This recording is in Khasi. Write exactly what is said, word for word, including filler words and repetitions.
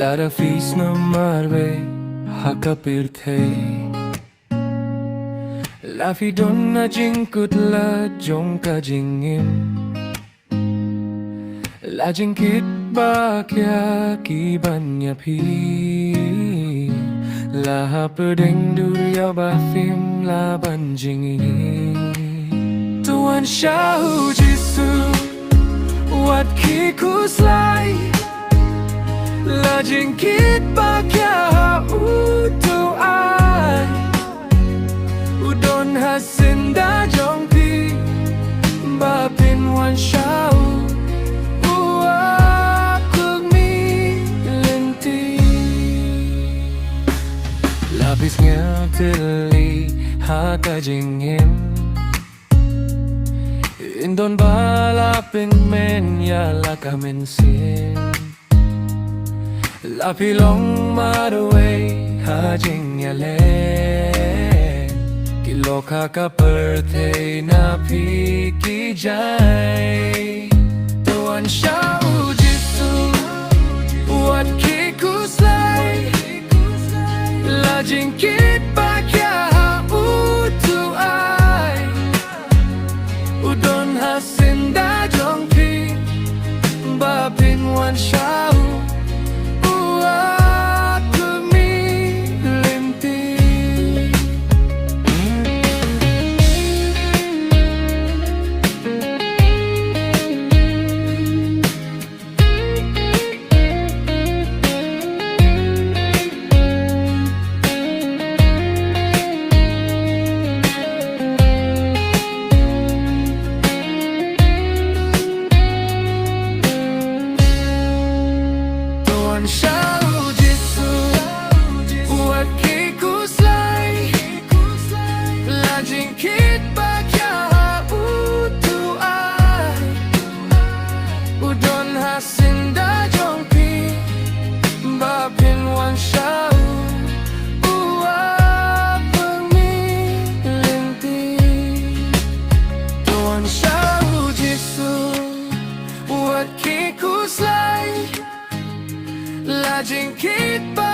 Lada phi sngewmarwei ha ka pyrthei, la phi don na jingkut la jong ka jingim. La jingkit ba khia ki ban ïa phi, la ha pdeng dur ïa ba phim la ban jingim. To wan sha u Jisu, wat ki khuslai. La jingkit ba khia ha u to ai. U don ha syndah jong phi, ba phin wan sha u, u ap kum i lynti. La phi sngew tylli ha ka jingim. Yn don ba la pynmen ïa la ka mynsiem. La phi long marwei ha jingïaleh. Ki lok ha ka pyrthei na phi ki jai. To wan sha u Jisu, wat ki khuslai. La jingkit ba khia ha u to ai. U don ha syndah jong phi, ba phin wan sha u, u ap kum i lynti. To wan sha u Jisu, wat ki khuslai. La jingkit ba khia ha u to ai. U don ha syndah jong phi, ba phin wan sha u, u ap kum i lynti. To wan sha u Jisu, wat ki khuslai. La jingkit ba